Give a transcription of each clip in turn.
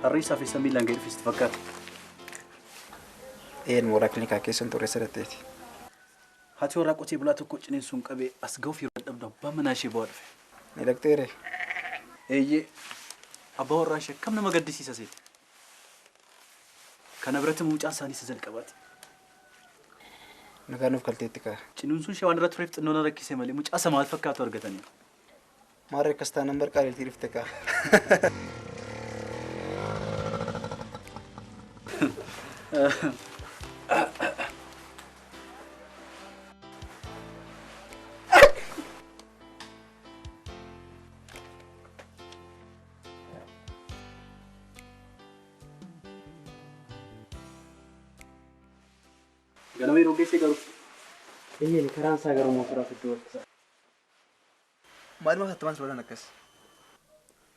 Harree isaa fi miilaan gadi dhufeesti fakkaata. Een mooraa kiliinikaa keessan turre sadatteeti. Haati warraa qotee bulaa tokko ciniinsuun qabee as ga'uuf yeroo dadhabdu abbaa manaa ishee bu'aa dhufe. Ni dhaqxeere? Eeyyee. Abbaa warraa ishee akkam nama gaddisiisa seeti. Kana biratti mucaan isaanii isa jalqabaati. Nagaa nuuf galteetti kaa. Ciniinsuun ishee waan irra tureef xinnoo na rakkise malee mucaa isa maal fakkaatu argatanii. Maarree akkas taanaan barqaaleetii dhufte kaa. Ganama yeroo geessee garuu. Eeyyee karaan isaa garuu mootoraaf iddoo harkisa. Maaluma hatattamaan soodaan akkas?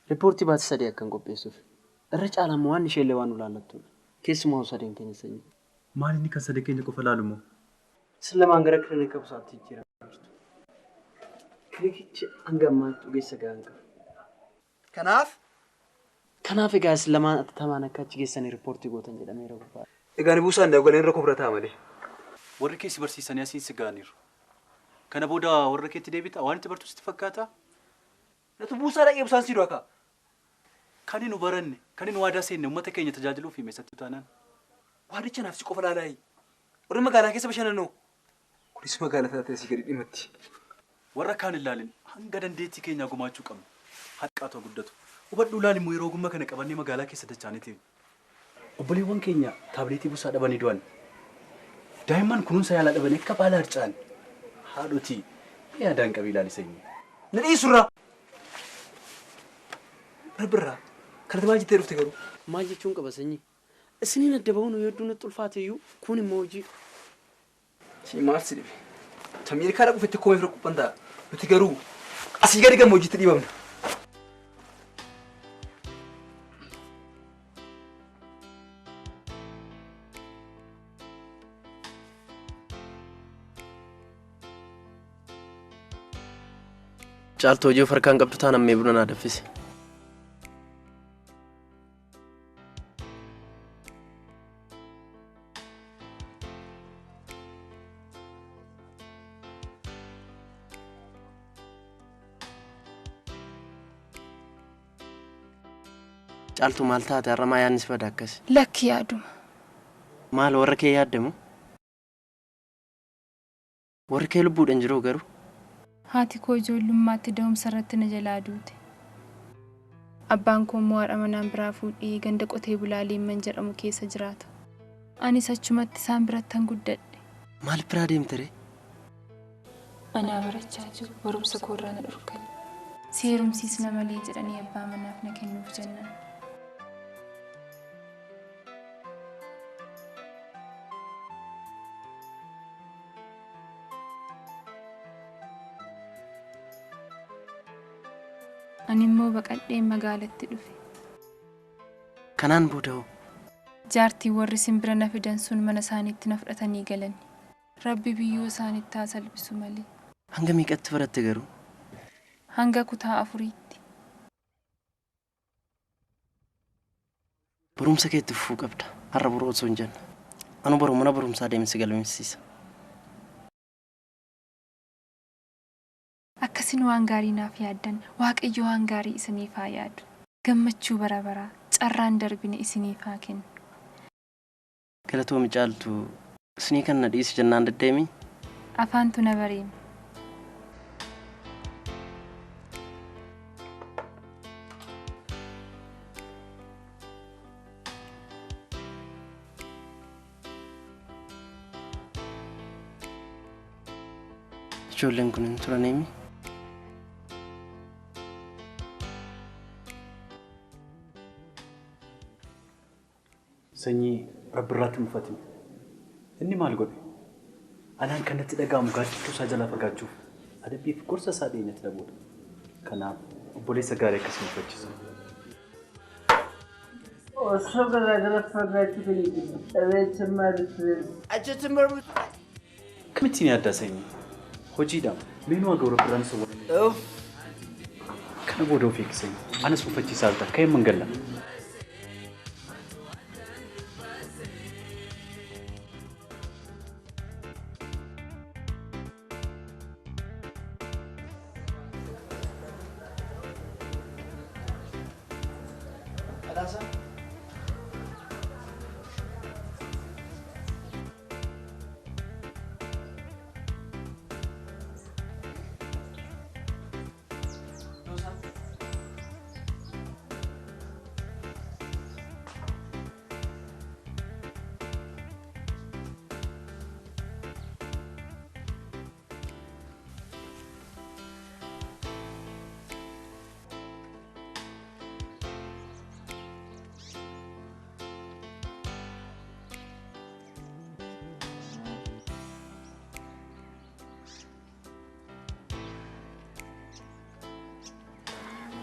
Riippoortii baatii sadii akkan qopheessuuf. Irra caalaa immoo waan isheellee waan ulaallattudha. Keessumaa sadeen keenya sanyii. Maal inni kan sadeen keenya qofa laalu immoo? Isin lamaan gara kilinika busaatti jijjiiramaa jirtu. Kilinikichi hanga ammaatti ogeessa gahaa hin qabu. Kanaaf? Kanaaf egaa isin lamaan atattamaan akka achi geessanii riippoortii gootan jedhameera gubbaa. Egaa ni buusaan dawgaleen rakkoo bira ta'a malee. Warri kee si barsiisanii asiin si ga'aniiru. Kana booda warra keetti deebita waan itti bartu sitti fakkaata? Natu buusaa dhaqee busaan si du'a kaa. Kan nu baranne, kan nu waadaa seenne uummata keenya tajaajiluuf hime isatti taanaan. Waadicha naaf si qofa laalaayi. Warri magaalaa keessa bashannanoo. Kunis magaalaa taatee asii gadi dhimatti. Warra kaan ilaalin hanga dandeettii keenyaa gumaachuu qabna. Haqqaatu guddatu. Hubadhuu laal immoo yeroo ogummaa kana qabannee magaalaa keessa dachaanee ta'e. Obboleewwan keenya taabileetii busaa dhabanii du'an. Daa'imman kunuunsa yaalaa dhabanii akka baala harca'an. Haadhotii yaadaan qabii ilaali sanyii. Na dhiisurraa. Rabbirraa. Kanatti maal jettee dhufte garuu? Maal jechuun qaba sanyii? Isiniin adda bahuun yoo hedduun natti ulfaate iyyuu kun immoo hojii. Si maal si dhibe? Ameerikaa dhaquuf itti koomee fira quphan ta'a. Nuti garuu asii gadi gammoojjiitti dhiibamna. Caaltuu hojii of harkaan qabdu taanaan mee buna naa danfisi. Caaltuu maal taate har'a maa yaadni si bada akkas? Lakki yaaduma. Maal warra kee yaaddamu? Warri kee lubbuudhaan jiruu garuu? Haati koo ijoollummaatti da'umsa irratti na jalaa duute. Abbaan koo immoo haadha manaan biraa fuudhee ganda qotee bulaa Leemman jedhamu keessa jiraata. Anis achumatti isaan birattan guddadhe. Maal biraa deemte ree? Anaa barachaa jiru barumsa koorraa na dhorkan. Si heerumsiisna malee jedhanii abbaa manaaf na kennuuf jennaan. Ani immoo baqadheen magaalatti dhufe. Kanaan booda hoo? Jaartiin warri simbira na fidan sun mana isaaniitti na fudhatanii galani. Rabbi biyyoo isaanitti haa salphisu malee. Hanga meeqatti baratte garuu? Hanga kutaa afuriitti. Barumsa kee itti fufuu qabda. Har'a boru osoo hin jenne. Anu boru mana barumsaa deemee si galmeessisa. Akka isin waan gaarii naaf yaaddan Waaqayyo waan gaarii isiniif haa yaadu. Gammachuu bara baraa, carraa hin darbine isiniif haa kennu. Galatoomi Caaltuu. Isinii kana na dhiisi jennaan diddeemii? Afaantu na bareem. Ijoolleen kun hin turaniimi? Sanyii Rabbi irraatti hin mufatin. Inni maal godhe? Anaan kan natti dhaga'amu gaaddidduu isaa jalaa fagaachuuf adabbii fi gorsa isaa dhiyeenyatti dhabuudha. Kanaaf obboleessa gaarii akka si mufachiisu. Osoo garaa gara fagaachuu keenya maaliif Achitti mormu. Akkamittiin yaaddaa sanyii? Hojiidha. Mee nu agawra birraan isa waliin. Kana booda of eegi sanyii. Anas mufachiisaa jirta. Ka'ee man galla. Badhaasaa.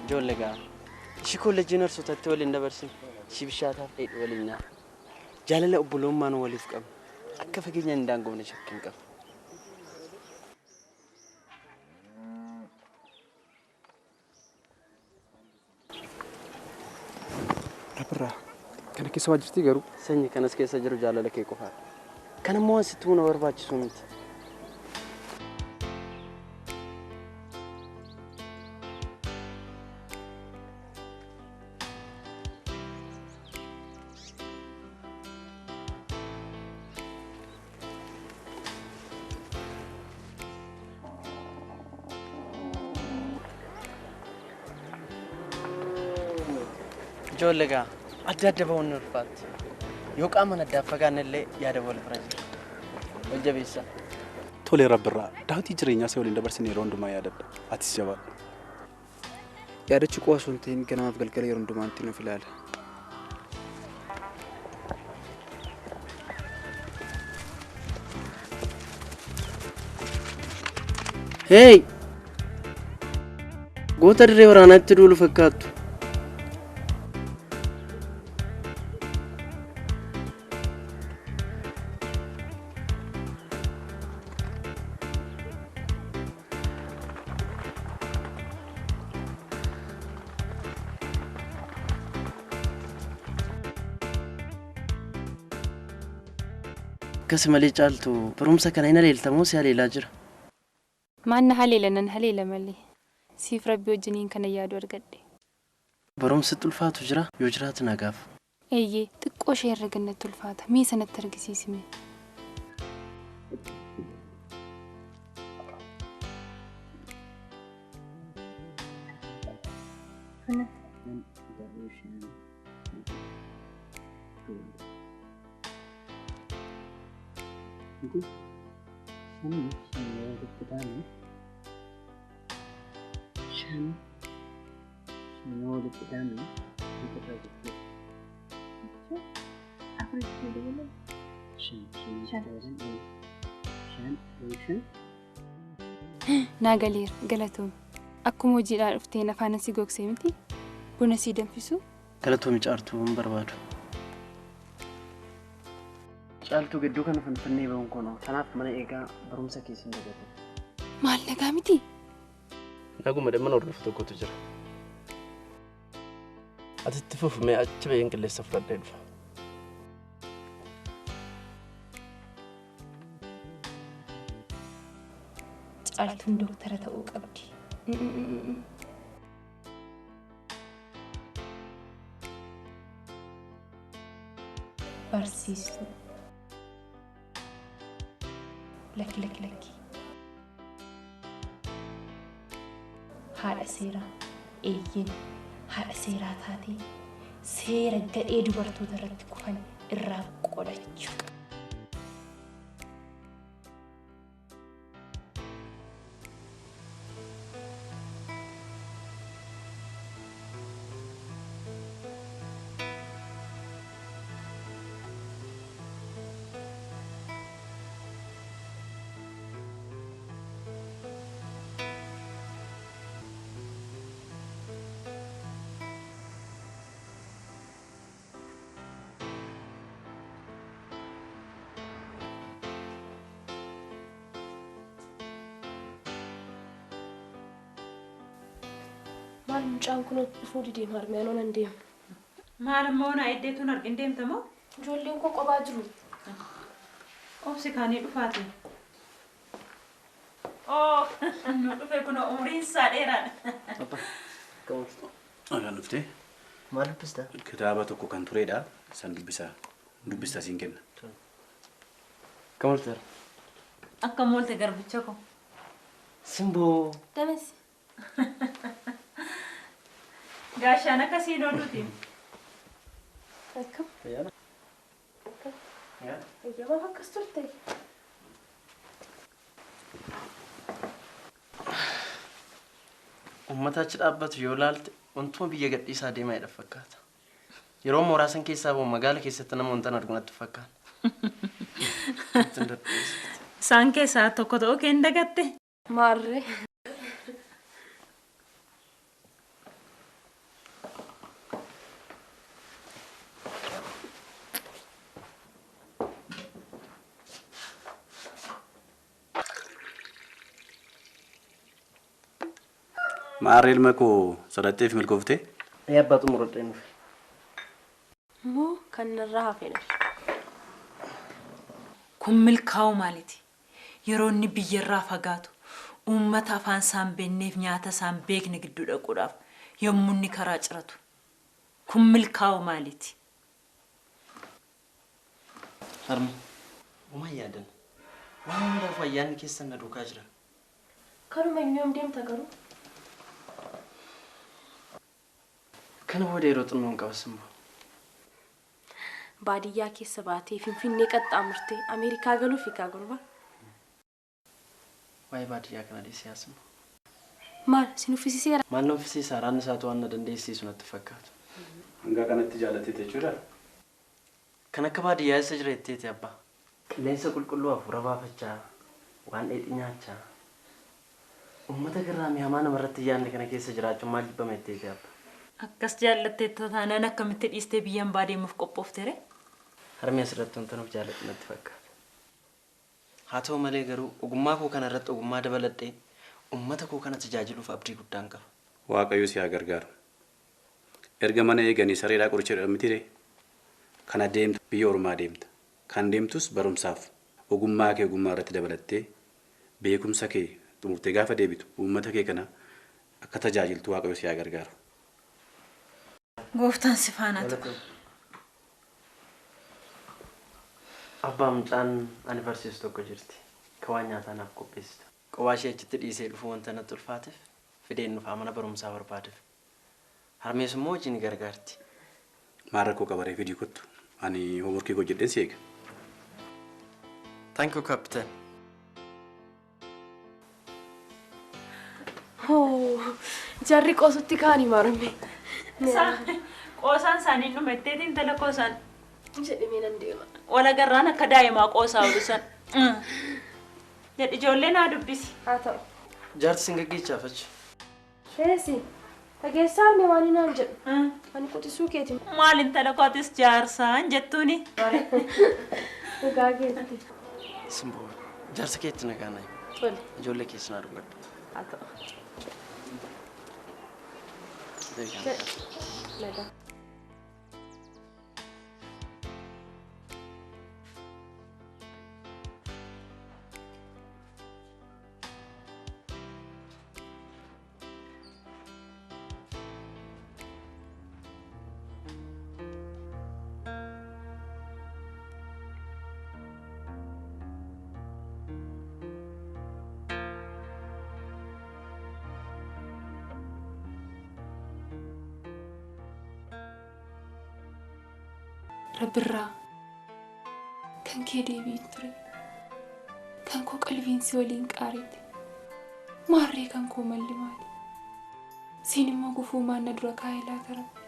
Ijoollee gaa ishii kolleejjii narsootatti waliin dabarsine ishii bishaataaf dheedhii waliin nyaata. Jaalala obbolummaan waliif qabna. Akka fageenya hin daangofne shakkii hin qabu. Rabbirraa kana keessa waa jirti garuu. Sanyi kanas keessa jiru jaalala kee qofaadha. Kan immoo waan sitti himuu na barbaachisu miti. Ijoollee gaa adda adda ba'uun ni ulfaatti. Yoo qaamaan addaan fagaanne illee yaada wal bira jira. Wal jabeessaa. Tolee Rabbirraa daawwitii jireenyaa isa waliin dabarsine yeroo hundumaa yaadadha. Atis jabaadhu. Yaadachuu qofa osoo hin ta'in ganamaaf galgala yeroo hundumaa ittiin of ilaala. Hey! Goota dirree waraanaatti duulu fakkaattu. Akkas malee Caaltu barumsa kana hin haleeltamoo si haleelaa jira? Maan na haleela nan haleela malee. Siif rabbi wajjiniin kana yaadu argadhe. Barumsi ulfaatu jira yoo jiraatu nagaaf. Eeyyee xiqqoo ishee irra gannatti ulfaata mee sanatti argisiisime. Naa galeera galatoom. Akkuma hojiidhaa dhufteen afaan si gogsee miti buna sii danfisu. Galatoomi Caaltuu hin barbaadu. Caaltuu gidduu kana finfinnee ba'uun kun kanaaf mana eegaa barumsa keessa hin dagatu. Maal nagaa miti? Naguma dhimma hordofu tokkotu jira. Ati itti fufi mee achi ba'een qilleensa fudhadhee dhufa. Caaltuun dooktara ta'uu qabdi. Barsiistuu. Lakki lakki lakki. Haadha seeraa. Eeyyeen haadha seeraa taatee seera gadhee dubartoota irratti kufan irraa qolachuu qabdi. Maal mucaan kun dhufuu didee marmeen onan deema. Maal immoo na iddeetuun argin deemta moo? Ijoolleen koo qophaa jiru. Obsi kaanii dhufaati. Oo, nu dhufe kun umriin isaa dheeraadha. Nagaan dhuftee? Maal dubbista? Kitaaba tokko kan turedha. San dubbisa. Dubbista siin kenna. Akkam oolte? Akkam oolte garbicha koo? Simboo. Dames. Gaashaan akkasiin ooluuti. Akkam? Fayyaadha? Akkam? Eeyyamaaf akkas turte? Uummata achi dhaabbatu yoo ilaalte wantuma biyya gadhiisaa deemaa jedha fakkaata. Yeroo mooraa san keessaa bahu magaala keessatti nama wantan argu natti fakkaata. Isaan keessaa tokko ta'uu kee hin dagatte? Maarree. Maarree ilma koo sodaattee fi milkooftee? Ee abbaa xumuradheen dhufe. Moo kan narraa hafedha. Kun milkaa'uu maaliiti? Yeroo inni biyyarraa fagaatu uummata afaan isaan beekneef nyaata isaan beekne gidduu dhaquudhaaf yommuu inni karaa ciratu. Kun milkaa'uu maaliiti? Harmi, homaa hin yaadan. Waan hundaafuu ayyaanni keessan na duukaa jira. Kanuma yoom deemta garuu? Kana booda yeroo xinnoon qaba Simboo. Baadiyyaa keessa baatee Finfinnee qaxxaamurtee Ameerikaa galuuf egaa gurbaa. Waa'ee baadiyyaa kana dhiisee yaa Simboo. Maal si nuffisiiseera? Maal na uffisiisa? Raanni isaatu waan na dandeessisu natti fakkaatu. Hanga kanatti jaallateeta jechuudha? Kan akka baadiyyaa eessa jira jetteeti abbaa? Qilleensa qulqulluu hafuura baafachaa, waan dheedhii nyaachaa. Uummata garraamii hamaa namarratti hin yaadne kana keessa jiraachuun maal jibbama jetteeti abbaa? Akkas jaallatteetta taanaan akkamitti dhiistee biyya hambaa deemuuf qophoofte ree? Harmee asirratti wanta nuuf jaalladhu natti fakkaata. Haa ta'u malee garuu ogummaa koo kana irratti ogummaa dabaladhee uummata koo kana tajaajiluuf abdii guddaan qaba. Waaqayyo si haa gargaaru. Erga mana eeganii sareedhaa qoricha jedhan mitiiree? Kana deemtu biyya ormaa deemta. Kan deemtus barumsaaf ogummaa kee ogummaa irratti dabalattee beekumsa kee xumurtee gaafa deebitu uummata kee kana akka tajaajiltu Waaqayyo si haa gargaaru. Gooftaan si faana haa ta'u. Abbaa mucaan ani barsiisu tokko jirti. Ka waan nyaataa naaf qopheessitu. Qobaa ishee achitti dhiisee dhufuu wanta natti ulfaateef fideen dhufaa mana barumsaa barbaadeef. Harmees immoo hojii ni gargaarti. Maal rakkoo qaba ree fidii kottu. Ani hoomworkii koo hojjedheen si eega. Thank you, Captain. Hoo, jarri qoosutti kaanii maarame. Qoosaan isaanii hin dhumetteeti intala qoosaan. Jedhimee nan deema. Wal agarraan akka daa'imaa qoosaa oolu san. Jedhi ijoollee naa dubbisi. Haa ta'u. Jaarti sin gaggeechaaf achi. Eesi, dhageessaa arme waan naan jedhu. Ani quxisuu keeti. Maal intala kootis jaarsaan jettuuni? Dhugaa keetti. Simboo, jaarsa keetti nagaa naa himi. Tole. Ijoollee keessa naa dhugadhu. Haa ta'u. Nagaa. Rabbirraa kan kee deebiin ture. Kan koo qalbiin si waliin qaarite. Maarree kan koo malli maali? Siin immoo gufuu maan na dura kaa'ee laata Rabbi?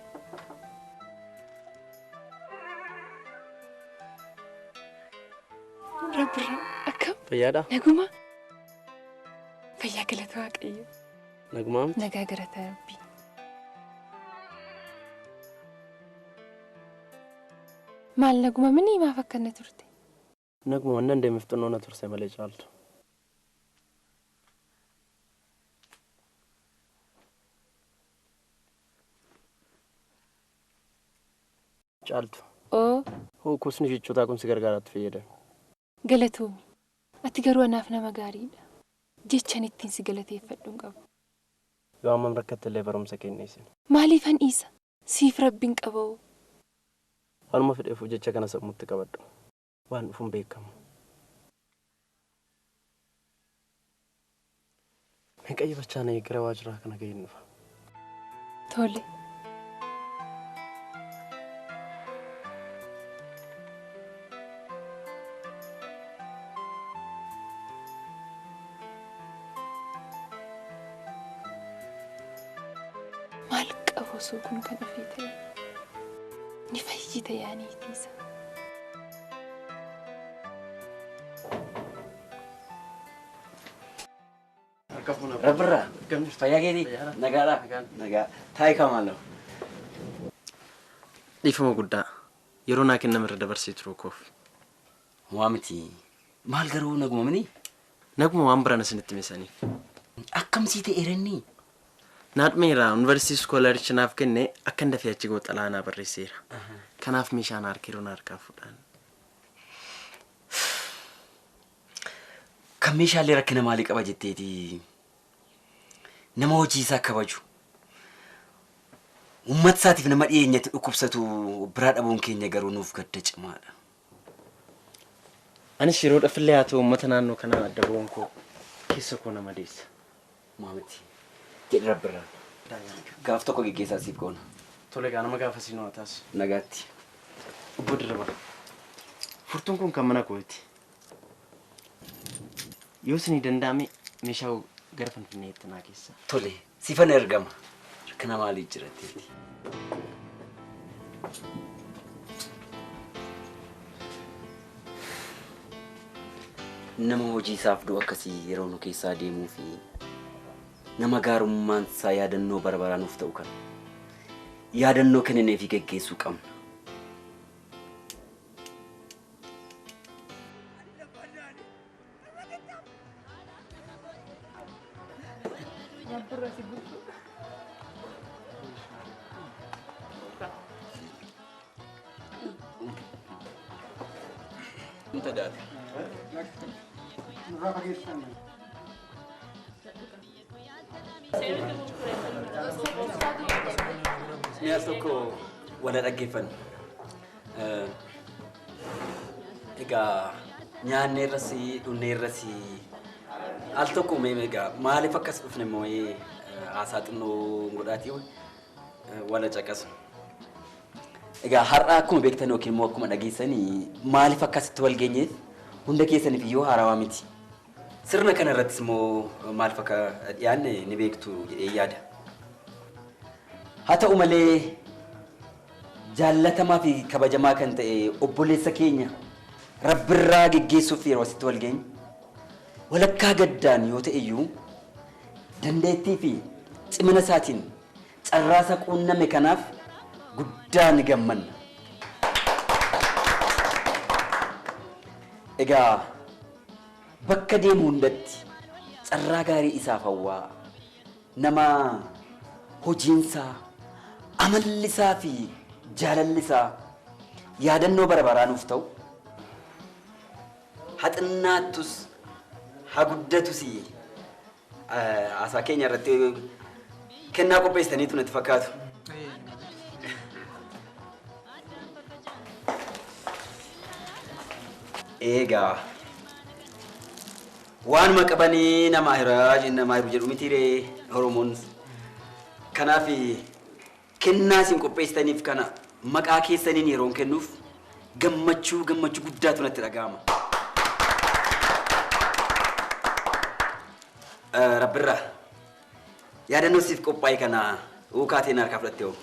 Rabbirraa akkam? Fayyaadhaa? Naguma? Fayyaa galata Waaqayyo. Nagumaa miti? Nagaa galata Rabbii. Maal naguma mini maaf akkana turte? Naguma wannan deemeef xinnoo na turse malee caaltu. Caaltu. Oo. Hoo kuusni jechootaa kun si gargaaraatti fayyadame. Galatoomi. Ati garuu anaaf nama gaariidha. Jechan ittiin si galateeffadhu hin qabu. Yoo hammam rakkatte illee barumsa kee hin dhiisin. Maaliifan dhiisa? Siif rabbiin qaba'u. Waanuma fedheef jecha kana sammuutti qabadhu. Waan dhufuun beekamu. Meeqa qayyabachaa na gara waajiraa kana ga'een dhufa. Tole. Maal qabu osoo kun kan ofii ta'e? Ni fayyita yaaniitiisa. Rabbirraa fayyaa keetii nagaadhaa nagaa taayi kamaaloo. Dhiifama guddaa yeroo naa kenname irra dabarsee turuu koof. Waa miti maal garuu naguma mini? Naguma waan biraan isinitti meesaniif. Akkamsii ta'eeranni? Naadmeera yuunivarsiitii iskoolarichi naaf kenne akkan dafee achi ga'u xalayaa naa barreesseera. Kanaaf meeshaa na harka yeroo na harkaa fuudhaan. Kan meeshaalee rakkina maalii qaba jetteeti? Nama hojii isaa kabaju. Uummata isaatiif nama dhiyeenyatti dhukkubsatu biraa dhabuun keenya garuu nuuf gadda cimaadha. Anis yeroo dhafillee haa ta'u uummata naannoo kanaan adda ba'uun koo keessa koo nama deessa. Maamiti jedhi rabbirraa. Gaaf tokko geggeessaa siif goona. Tole gaa nama gaafa siinoo haa taasisu. Nagaatti. Obbo Dirribii. Furtuun kun kan mana kooti. Yoo isinii danda'ame meeshaa gara Finfinneetti naa geessa. Tole sifan ergama. Rakkina maalii jira jetteeti? Nama hojii isaaf du'u akkasii yeroo nu keessaa deemuu fi nama gaarummaan isaa yaadannoo bara baraa nuuf ta'u kana yaadannoo kenninee fi geggeessuu qabna. Mi'a tokko wala dhaggeeffanna. Egaa nyaanneerras dhugneerras al tokko mee egaa maaliif akkas dhufne immoo haasaa xinnoo godhaatii wala caqasu. Egaa har'a akkuma beektan yookiin immoo akkuma dhageessanii maaliif akkasitti wal geenyeef hunda keessaniif iyyuu haarawaa miti. Sirna kana irrattis immoo maaliif akka dhiyaanne ni beektu jedhee yaada. Haa ta'u malee jaallatamaa fi kabajamaa kan ta'e obboleessa keenya rabbirraa geggeessuuf yeroo asitti wal geenye walakkaa gaddaan yoo ta'e iyyuu dandeettii fi cimina isaatiin carraasa quunname kanaaf guddaa ni gammanna. Egaa bakka deemu hundatti carraa gaarii isaaf hawwaa nama hojiinsaa amalli isaa fi jaalalli isaa yaadannoo bara baraa nuuf ta'u haxinnaattus haa guddatus haasaa keenya irratti kennaa qopheessitaniitu natti fakkaatu. Egaa waanuma qabanii nama hiraa namaa hiru jedhu mitiiree Oromoon. Kanaaf kennaa isin qopheessitaniif kana maqaa keessaniin yeroon kennuuf gammachuu gammachuu guddaatu natti dhaga'ama. Rabbirraa yaadannoo siif qophaa'e kana uukaateen harkaa fudhattee hoo?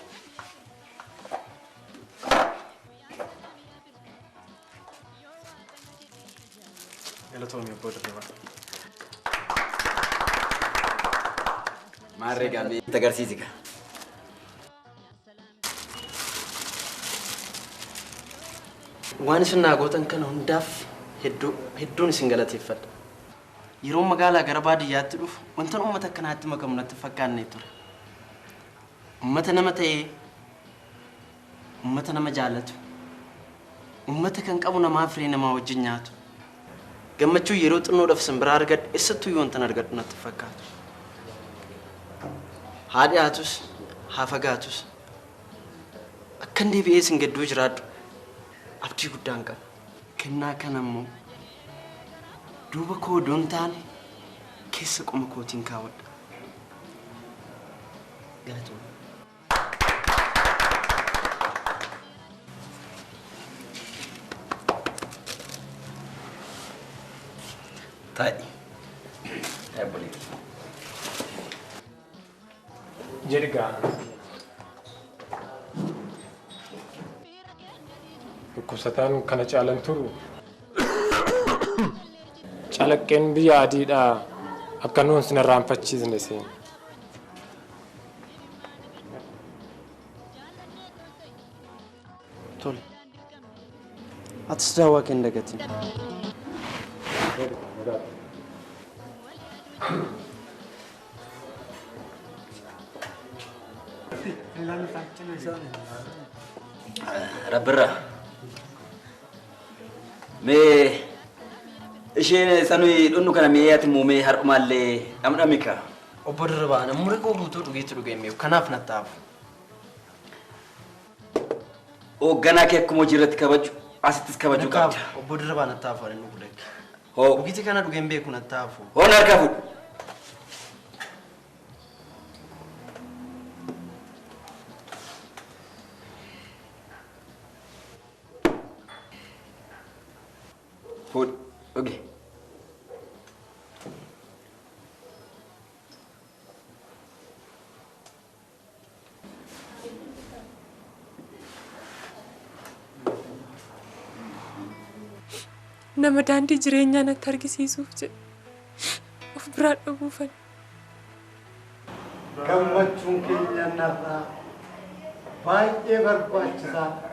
Galatoomii obbo Dirribii. Maarree gaamee itti agarsiisi gaa. Waan isin naa gootan kana hundaaf hedduun isin galateeffadha. Yeroo magaalaa gara baadiyyaatti dhufu wantan uummata akkanaatti makamu natti fakkaannee ture. Uummata nama ta'ee, uummata nama jaallatu, uummata kan qabu namaa firee namaa wajjin nyaatu. Gammachuu yeroo xinnoodhaaf isin biraa argadhe eessattuu wantan argadhu natti fakkaatu. Haa dhiyaatus, haa fagaatus. Akkan deebi'ee isin gidduu jiraadhu abdii guddaan qaba. Kennaa kana immoo duuba koo odoo hin taane keessa qoma kootiin kaawwadha. Galatoomna. Taa'i. Taa'i obboleetti. Jedhi gaa. Dhukkubsataan kana caalan turu. Calaqqeen biyya adiidhaa akka nuun sin irraanfachiisne seen. Tole. Atis daawwaa kee hin dagatin. Rabbirra. Mee isheen sanuyi dhunnu kana mee ati muumee har'umaallee dhamdhami ka. Obbo Dirribaa namni koo guutuu dhugeetti dhugee hin beeku. Kanaaf nattaafu. Hoogganaa kee akkuma hojii irratti kabaju asittis kabajuu qabda. Obbo Dirribaa nattaafu ani dhugu dhaqe. Hoo. Dhugiitii kana dhugee hin beeku nattaafu. Hoo na harkaa fuudhu. Fuudhu dhugi. Nama daandii jireenyaa natti argisiisuuf jedhe of biraa dhabuufan. Gammachuun keenya narraa baay'ee barbaachisaadha.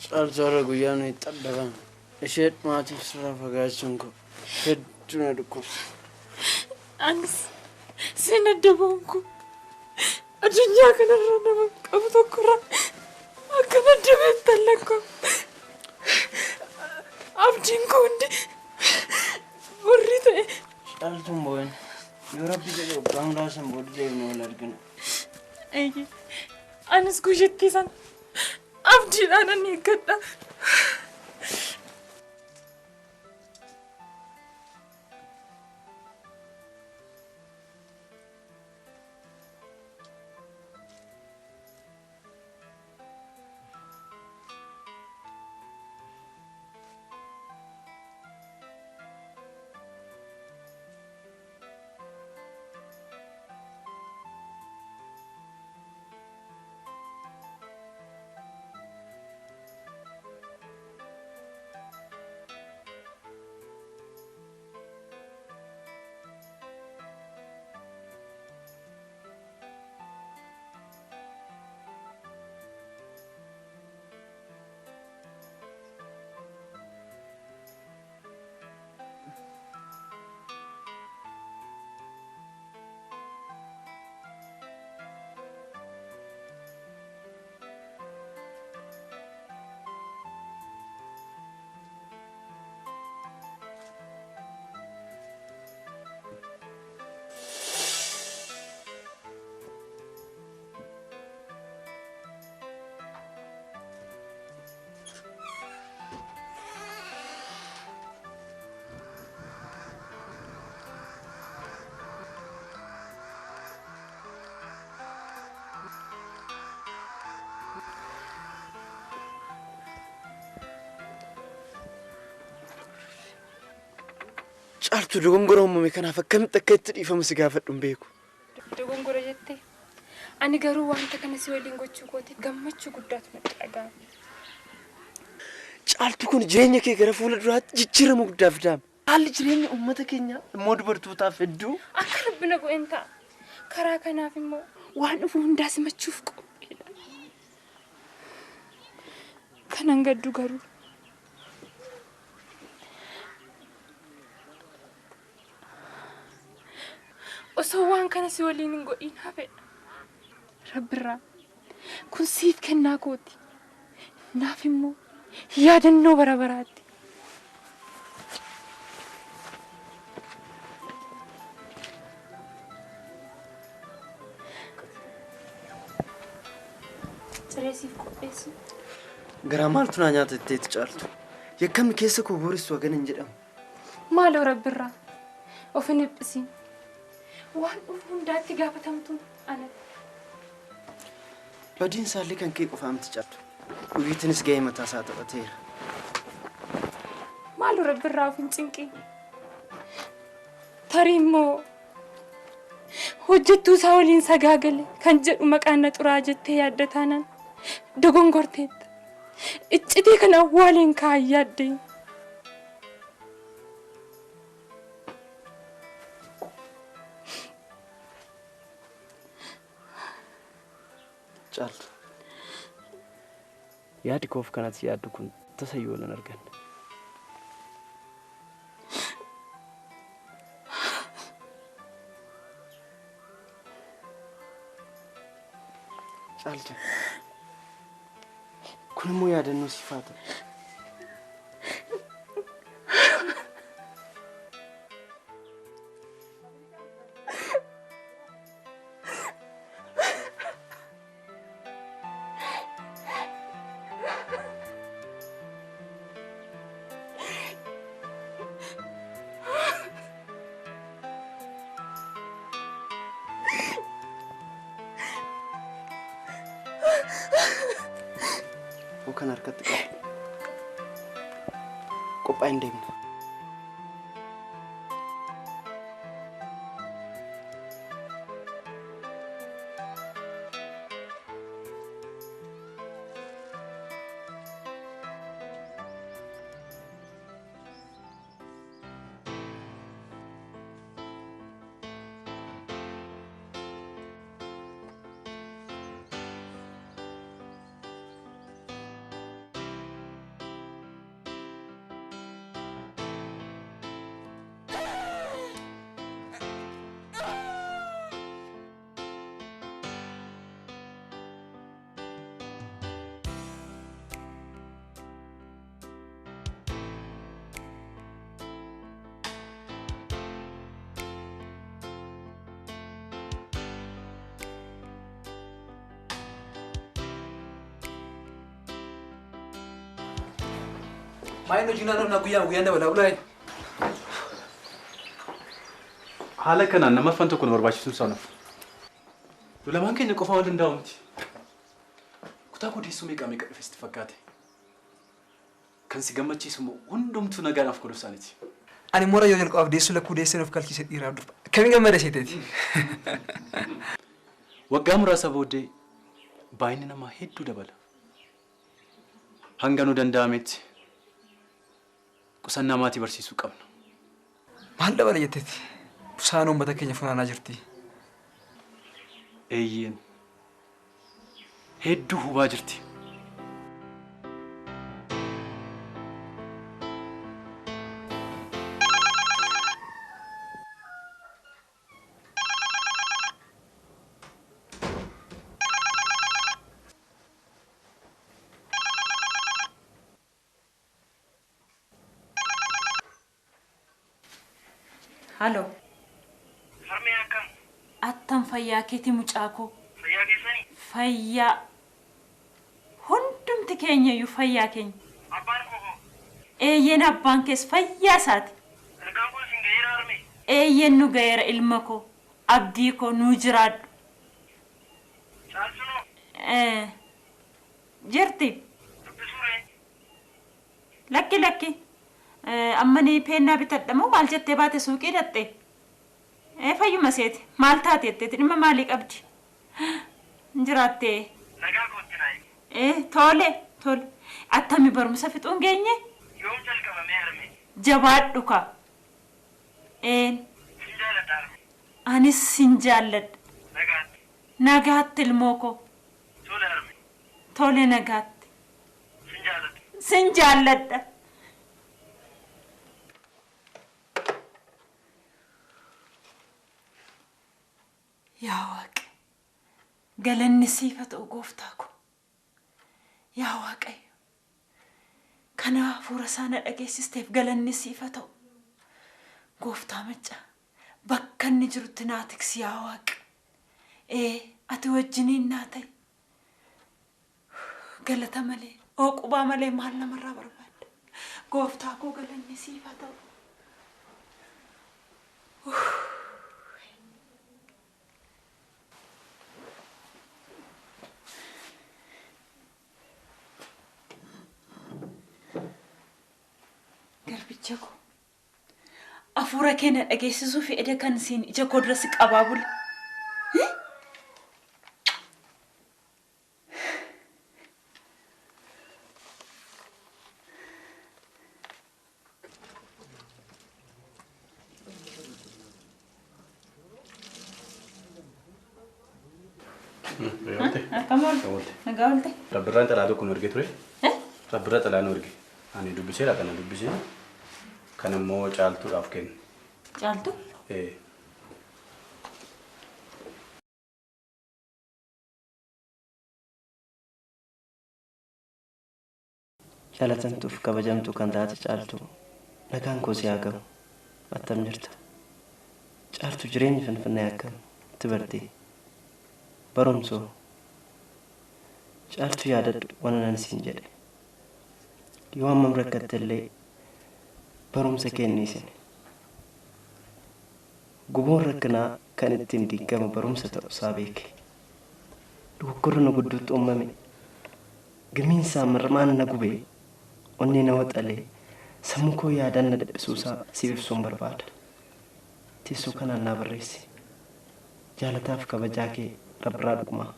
Caaltuu har'a guyyaa nuyi xaddabame ishee dhumaatiif sirraa fagaachuun koo hedduu na dhukkubsa. Anis sin adda ba'uun koo addunyaa kanarra nama qabu tokkorraa akkan adda ba'etti lakkaa'u. Abdiin koo hundi warri ta'e. Caaltuun boo'in yoo rabbi jedhe waggaa muraasan booda deebinee wal argina. Eeyyee anis guyyattii sana abdiidhaan nan eeggadha. Caaltuu dogongora uumame kanaaf akkamitti akka itti dhiifamu si gaafadhu hin beeku. Dogongora jettee ani garuu wanta kana si waliin gochuu kootiif gammachuu guddaatu natti dhaga'ama. Caaltuu kun jireenya kee gara fuula duraatti jijjiirama guddaa fidaama. Haalli jireenya uummata keenyaa immoo dubartootaaf hedduu. Akka rabbi na godhen ta'a. Karaa kanaaf immoo waan dhufu hundaa simachuuf qophiidha. Kanan gaddu garuu. Osoo waan kana si waliin hin godhin hafedha. Rabbirraa kun siif kennaa kooti. Naaf immoo Yaadannoo bara baraatti. Ciree siif qopheessu. Garaa maaltu naa nyaata jetteetu Caaltu? Yakkamni keessa koo booressu hagana hin jedhamu. Maaloo Rabbirraa of hin dhiphisiin. Waan dhufu hundaatti gaafatamtuun ana. Badiin isaallee kan kee qofaa miti Caaltu. Dhugiitinis gahee mataa isaa taphateera. Maaloo Rabbirraa of hin cinqiin. Tarii immoo hojjettuu isaa waliin sagaagale kan jedhu maqaan na xuraa jettee yaadda taanaan dogongorteetta. Iccitii kana awwaaleen kaa'an yaaddeen. Caaltu. Yaadi koof kanatti yaaddu kun tasayyuu wal hin arganne. Caaltu. Kun immoo yaadannoo siif haa ta'u. Hoo kan harkatti qabu. Qophaa'ee hin deemna. Maayini hojii naannoo na guyyaa guyyaan dabalaa bulaa. Haala kanaan nama affan tokko nu barbaachisuun isaa nuuf. Nu lamaan keenya qofaa waan danda'u miti. Kutaa koo deessuu meeqa meeqa dhufe sitti fakkaate? Kan si gammachiisu immoo hundumtuu nagaadhaaf godhu isaaniiti. Ani immoo rayyoo jalqabaaf deessuu lakkuu deessee nuuf kalchiise dhiiraaf durba. Akkamiin gammada isheeteeti? Waggaa muraasa booddee baay'inni namaa hedduu dabala. Hanga nu danda'ametti qusannaa maatii barsiisuu qabna. Maal dabala jetteeti? Busaan uummata keenya funaanaa jirti. Eeyyeen. Hedduu hubaa jirti. Halo. Harmee akkam? Attam fayyaa keeti mucaa koo. Fayyaa keessanii? Fayyaa. Hundumti keenya iyyuu fayyaa keenya. Abbaan koo hoo? Eeyyeen abbaan kees fayyaa isaati. Ergaan kun isin ga'eera harmee? Eeyyeen nu ga'eera ilma koo. Abdii koo nuu jiraadhu. Caaltunoo? Jirti. Dubbisuu ree? Lakki lakki. Amma ni peennaa bitadha moo maal jettee baate suuqii dhatte? Fayyuma seeti. Maal taate jetteeti dhimma maalii qabdi? Hin jiraattee? Nagaa kootti naayi. Tole tole. Attami barumsa fixuun geenye? Yoom jalqabamee harmee? Jabaadhu ka. Sin jaalladha harmee. Anis sin jaalladha. Nagaatti. Nagaatti ilmoo koo. Tole harmee. Tole nagaatti. Sin jaalladha. Sin jaalladha. Yaa Waaqa, galanni siif haa ta'u gooftaa ko. Yaa Waaqayyo, Kana hafuura isaa na dhageessisteef galanni siif haa ta'u. Gooftaa maccaa bakka inni jirutti naa tiksi yaa Waaqa. Ati wajjiniin naa ta'i. Galata malee, hooqubaa malee maal namarraa barbaadda? Gooftaa koo galanni siif haa ta'u. Garbicha koo hafuura kee na dhageessisuu fi eda kan siin ija koo dura si qabaa bule. Akkam oolte? Nagaa oolte? Rabbirraan xalaa tokko nu ergee ture. Rabbirra xalaa nu erge. Ani dubbiseera kana dubbisee. Kan immoo caaltuudhaaf kennu. Caaltuu? Jaalatamtuuf kabajamtuu kan taate Caaltuu nagaan koo si haa ga'u. Attam jirta? Caaltuu jireenyi Finfinnee akkam itti bartee? Barumsoo Caaltuu yaadadhu waan anan siin jedhe. Yoo hammam rakkatte illee barumsa kee hin. Guboon rakkinaa kan ittiin diigama barumsa ta'uusaa beeke. Dogoggorri nu gidduutti uumame. Gamiinsaa marmaan na gubee onnee na waxalee sammuu koo yaadaan na dhiphisuusaa siif ibsuun barbaada. Teessoo kanaan naa barreessi. Jaalataaf kabajaa kee Rabbirraa Dhugumaa.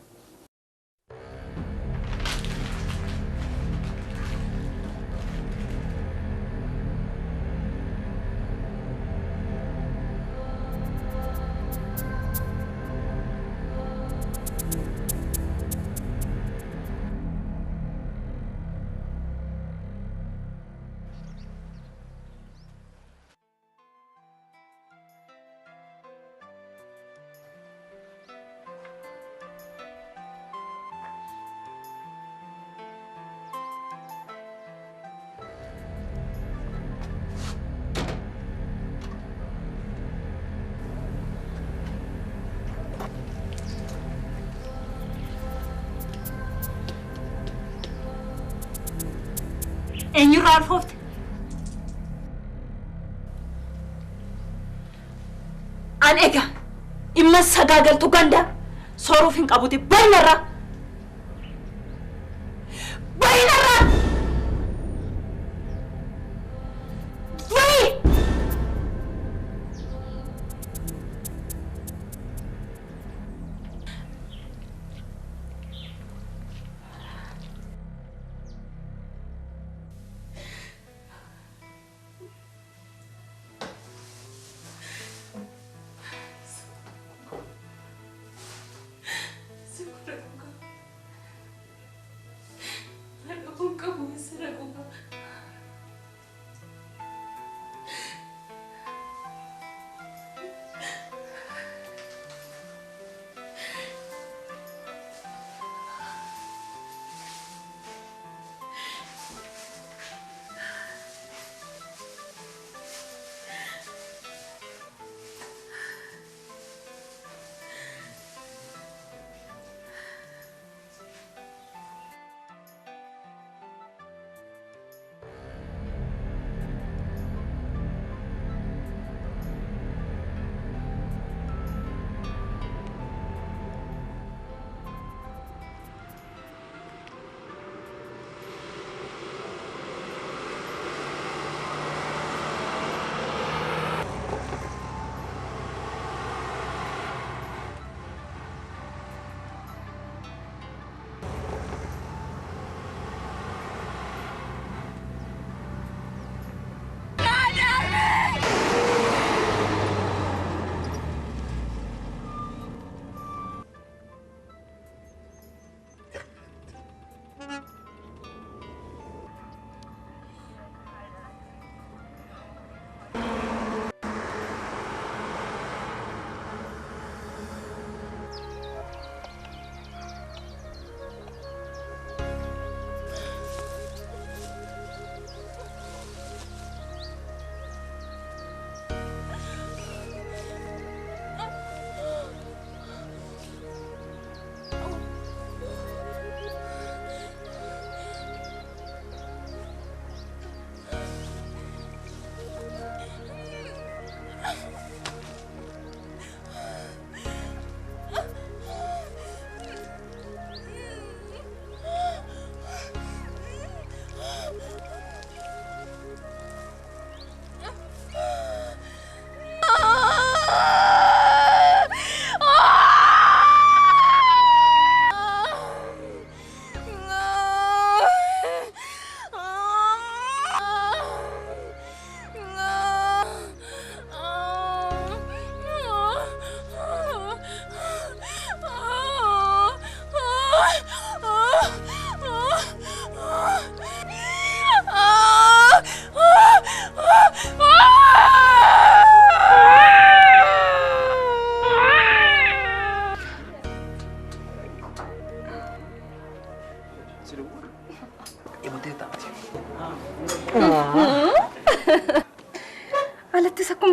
Eenyurraa alfoofte? An egaa dhimma sagaagaltuu gandaa sooruuf hin qabuti barinarraa! Barinarraa! Bari!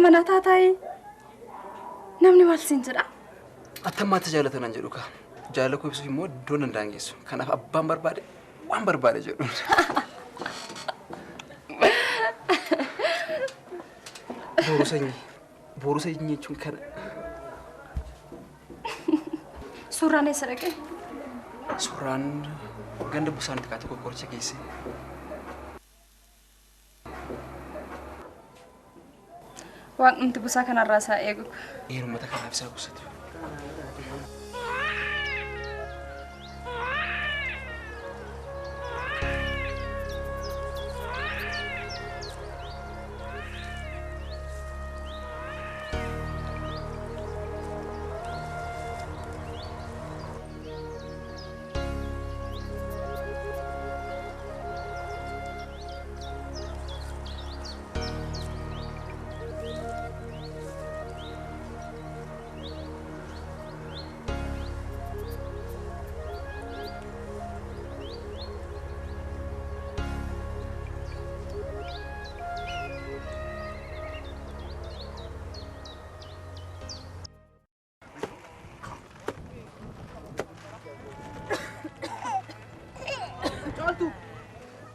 Manaa taataa'ee namni maal siin jedha? Attammaatti jaalatan jedhu kaa. Jaalala koo ibsuuf immoo iddoo nan daangessu. Kanaaf abbaan barbaade waan barbaade jedhu. Boru sanyii. Boru sanyii jechuun kana. Suuraan eessa dhaqee? Suuraan ganda busaan xiqqaa tokko qoricha geesse. Waaqnumti busaa kanarraa isaa eegu. Heerumata kanaaf isaa qusatu.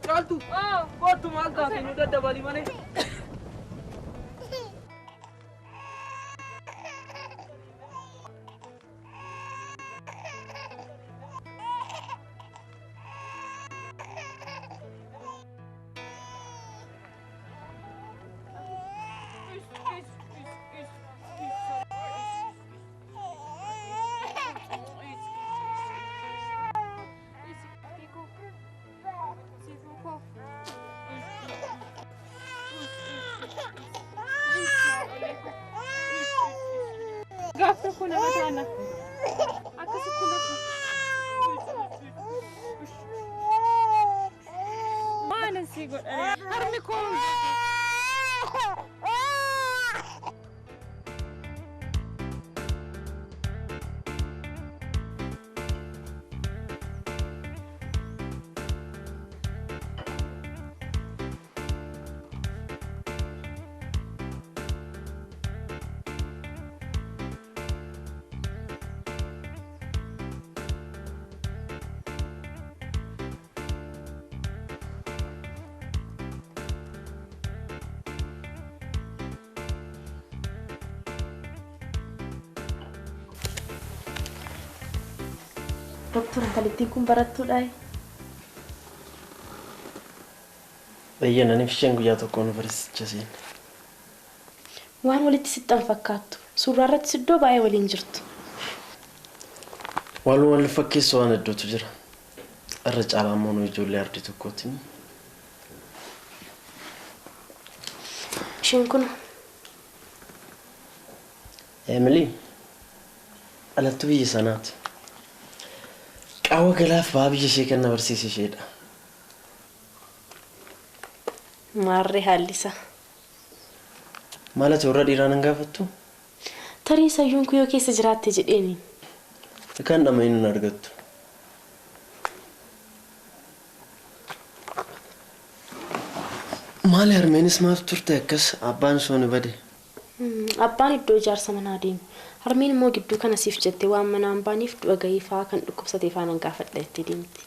Caaltu! Kottu maal taate nu daddabalii malee. Gaaf tokko nama taana. Akkasitti nafu. Maal si godhare? Harmi koo. Doktor intalittiin kun barattuudhaa? Bayyana aniif isheen guyyaa tokko yuunivarsiiticha seenne. Waan walitti sixxan fakkaattu. Suuraa irrattis iddoo baay'ee waliin jirtu. Waan wal fakkeessu waan hedduutu jira. Irra caalaa immoo nu ijoollee ardii tokkooti. Isheen kun Emily dhalattuu biyya sanaati. Qaawwa galaaf ba'aa biyya ishee kan na barsiise isheedha. Maarree haalli isaa. Maal ati warra dhiiraa nan gaafattu? Tarii sayyuun kun yoo keessa jiraatte jedheeni. Kan dhama inni hin argattu. Maali harmeenis maaf turte akkas abbaan sun bade? Abbaan iddoo ijaarsa manaa deeme. Harmeen immoo gidduu kana siif jettee waan manaan baaniif du'a gahii fa'aa kan dhukkubsate faana gaafadha jettee deemti.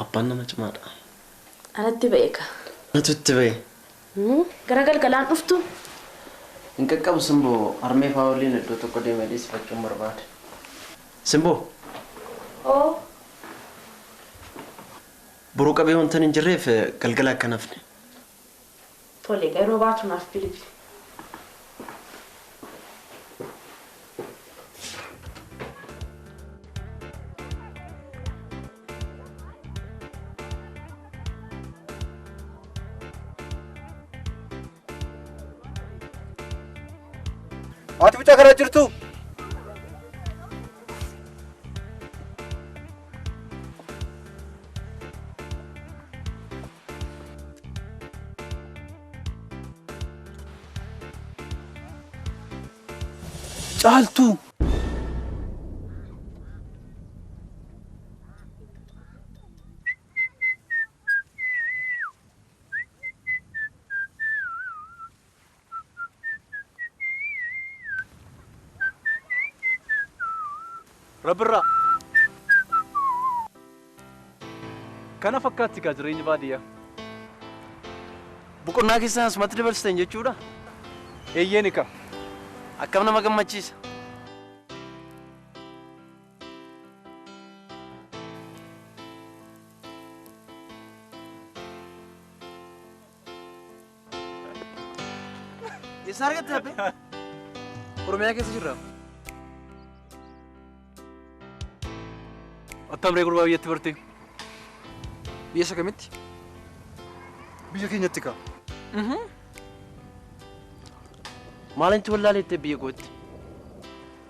Abbaan nama cimaadha. Anatti ba'e ka. Natu itti ba'e. Gara galgalaan dhuftu. Hin qaqqabu Simboo harmee fa'aa waliin iddoo tokko deemee dhiisifachuun barbaade. Simboo. Oo. Boruu qabee wanta hin jirreef galgala akka nafne. Tole yeroo baatu naaf bilbili. Ati mucaa karaa jirtu? Caaltuu! Rabbirraa. Kana fakkaatti gaa jireenyi baadiyyaa. Boqonnaa keessan asumatti dabarsitan jechuudha? Eeyyeen ika. Akkam nama gammachiisa. Eessa argatte haphee? Oromiyaa keessa jirra. Attam ree gurbaa biyyatti barte? Biyya isa kamitti? Biyya keenyatti kaa. Maalinti wallaaleettee biyya kootti?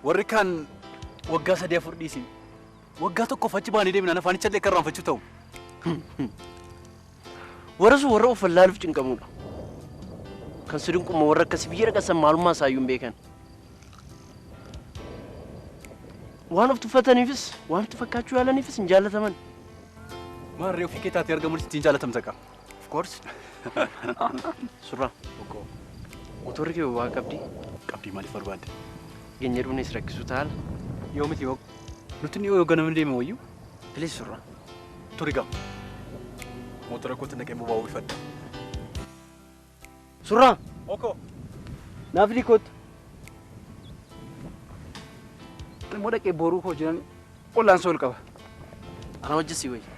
Warri kaan waggaa 3 4 dhiisin. Waggaa tokkoof achi baanii deemnaan afaanicha illee akka irraanfachuu ta'u. Warra sun warra of wallaaluuf cinqamudha. Kan si dinqumma warra akkasii biyya dhaqasan maalummaa isaayyuu hin beekan. Waan of tuffataniifis waan itti fakkaachuu yaalaniifis hin jaallataman. Maarree ofii kee taatee argamuun ittiin jaalatamta qaba. Of course. Surraa. Motorri kee boba'aa qabdii? Qabdii maaliif barbaadde? Geenyee dhufnes rakkisu taala. Yoo miti yoo nuti ni yoo ganama deeme wayyuu. Please surraa. Turi gaa. Motora kootti naqee boba'aa uwwifadha. Surraa. Oko. Naaf kootu. Immoo dhaqee boruu koo jiran ollaan sool qaba. Ana wajjin si wayya.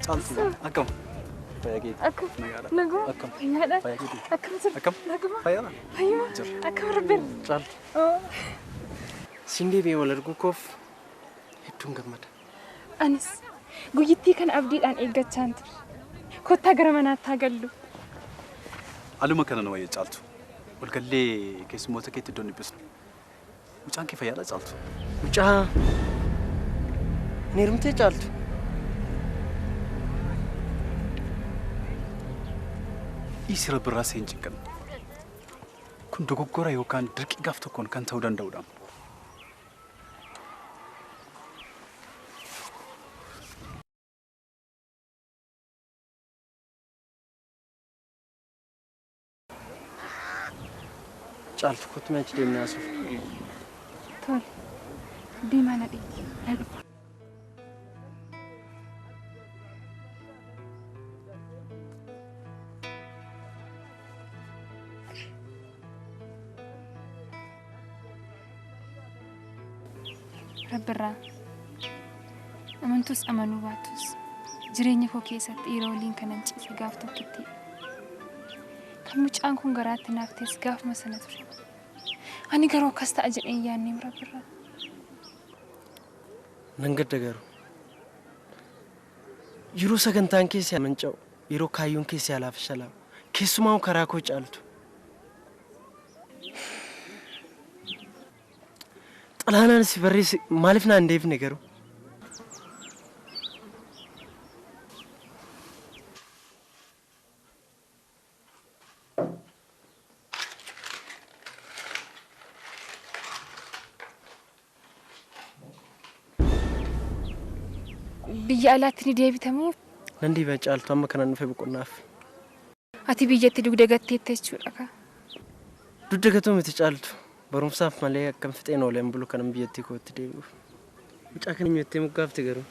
Caaltu akkam? Fayyaa keeti? Akkam? Nagaadha. Naguma? Akkam? Fayyaadha? Fayyaa keeti? Akkam jirtu? Akkam? Naguma? Fayyaadha? Fayyuma? Jira. Akkam Rabbirra? Caaltu. Oo. Siin deebi'ee wal arguu koof hedduun gammada. Anis guyyittii kana abdiidhaan eeggachaan ture. Kottaa gara manaatti haa gallu. Aluma kana na wayya Caaltu. Ol gallee keessummoota keetti iddoon dhiphisnu. Mucaan kee fayyaadha Caaltu. Mucaa hin heerumtee Caaltu? Dhiisi Rabbirraa si hin cinqanne. Kun dogoggora yookaan dirqii gaaf tokkoon kan ta'uu danda'udha. Caaltu kottu mee achi deemnee haasofna. Tole. Deemaa na dhiisi. Na dhufa. Rabbirraa amantus amanuu baatus jireenya koo keessatti dhiira waliin kanan ciise gaaf tokkitti. Kan mucaan kun garaatti naaf ta'es gaafuma sana ture. Ani garuu akkas ta'a jedhee hin yaadneem Rabbirraa. Nan gadda garuu. Yeroo sagantaan keessi manca'u, yeroo kaayyoon keessi alaaf shalaamu, keessumaa karaa koo caaltu. Xalaanaan si barreesse maaliif naan deebine garuu? Biyya alaatti ni deebitamoo? Nan deebi'a Caaltu amma kanaan dhufe boqonnaaf. Ati biyyatti dugda gatteetta jechuudha kaa? Dugda gatuu miti Caaltu. Barumsaaf malee akkam fixeen ooleen bulu kanan biyyattii kootti deebi'uuf. Mucaa kana eenyuttee moggaafte garuu?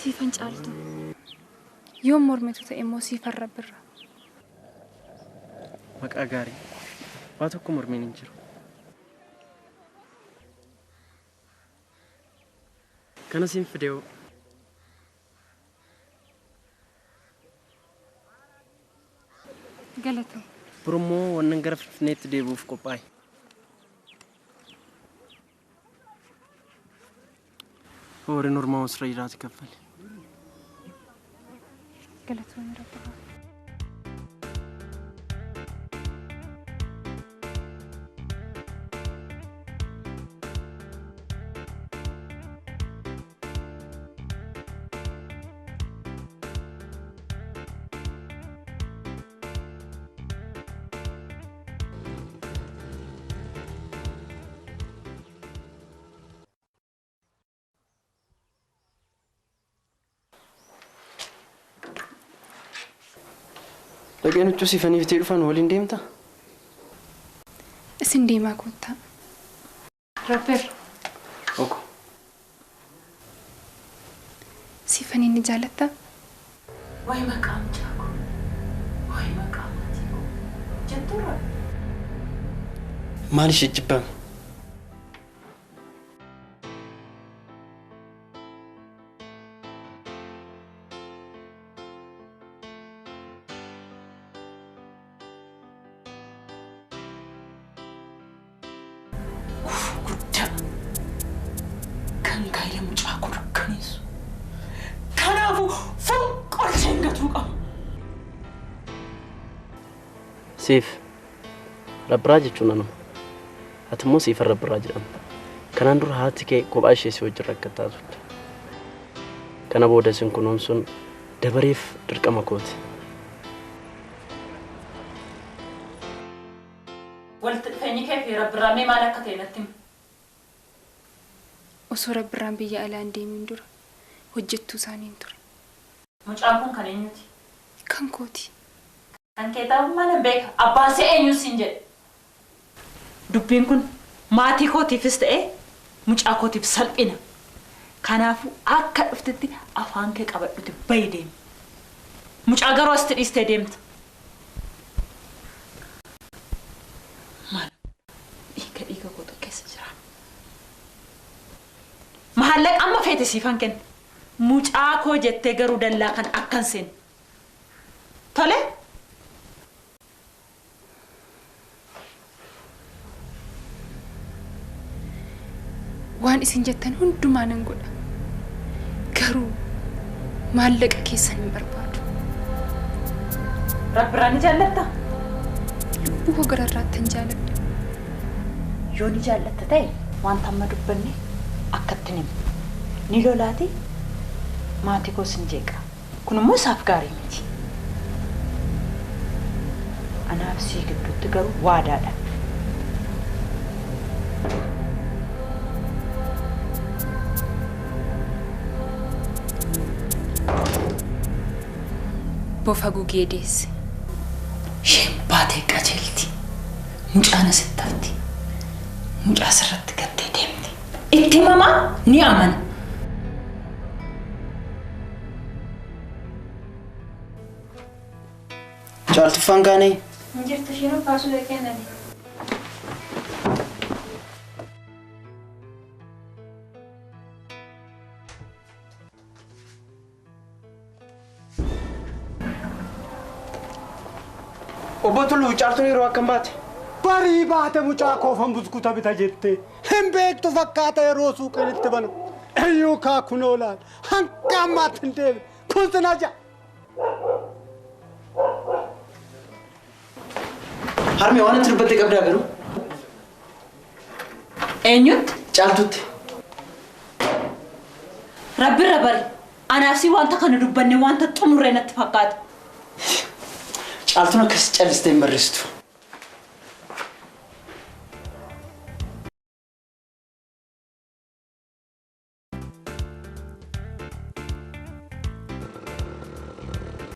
Siifan Caaltu. Yoom mormitu ta'e immoo siifan Rabbirra. Maqaa gaarii. Waa tokko mormiin hin jiru. Kana siin fidee Galata. Borummoo wannan gara Finfinneetti deebi'uuf qophaa'e. Horiin ormaa osoo jiraate kaffale. Galatoonni Rabbirraa. Dhaqeen huccuu siifanii bitee dhufan waliin deemtaa? Isin deemaa koottaa. Rabbirra. Oko. Siifanii ni jaalattaa? Wayi maqaa mucaa koo. Wayi maqaa maatii koo. Jettuurra. Maal ishee jibbame? Siif Rabbiraa jechuun anuma. Ati immoo siifan Rabbiraa jedhamta. Kanaan dura haati kee kophaa ishee si wajjin rakkataa turte. Kana booda isin kunuunsuun dabareef dirqama kooti. Walitti dhufeenyi kee fi Rabbirraa mee maal akka ta'e natti himi. Osoo Rabbirraan biyya alaa hin deemin dura hojjettuu isaaniin ture. Mucaan kun kan eenyuti? Kan kooti. Kan kee ta'uu malan beeka. Abbaan see eenyu siin jedhe. Dubbiin kun maatii kootiifis ta'e mucaa kootiif salphina. Kanaafuu akka dhuftetti afaan kee qabadhuti bahi deemi. Mucaa garuu asitti dhiistee deemta. Maal dhiiga dhiiga kootu keessa jira. Maallaqa amma feete siifan kenna. Mucaa koo jettee garuu dallaa kan akkan seenne. Tole? Waan isin jettan hundumaa nan godha. Garuu maallaqa keessan hin barbaadu. Rabbirraa ni jaallatta? Lubbuu koo gararraatti hin jaalladha. Yoo ni jaallatta ta'e wanta amma dubbanne akkatti himu. Ni lolaati maatii koos hin jeeqa. Kun immoo isaaf gaarii miti. Anaaf sii gidduutti garuu waadaadha. Bofa gugee deesse. Isheen baatee qajeelti. Mucaan asitti hafti. Mucaa asirratti gattee deemti. Itti himamaa ni amana. Caaltuffaan kaanee? Hin jirtu isheen baasuu dhaqee nani. Obbo Tulluu Caaltuun yeroo akkam baate? Barii baate mucaa koofan buskuta bita jettee hin beektu fakkaata yeroo suuqiin itti banu. Iyyuu kaa kunoo laal hanga ammaatti hin deebine kun sin aja. Harmee waan itti dubbatte qabdaa garuu? Eenyutti? Caaltutti. Rabbirra bari. Anaaf si wanta kana dubbanne wanta xumurre natti fakkaata. Caaltuun akkas callistee hin barreessitu.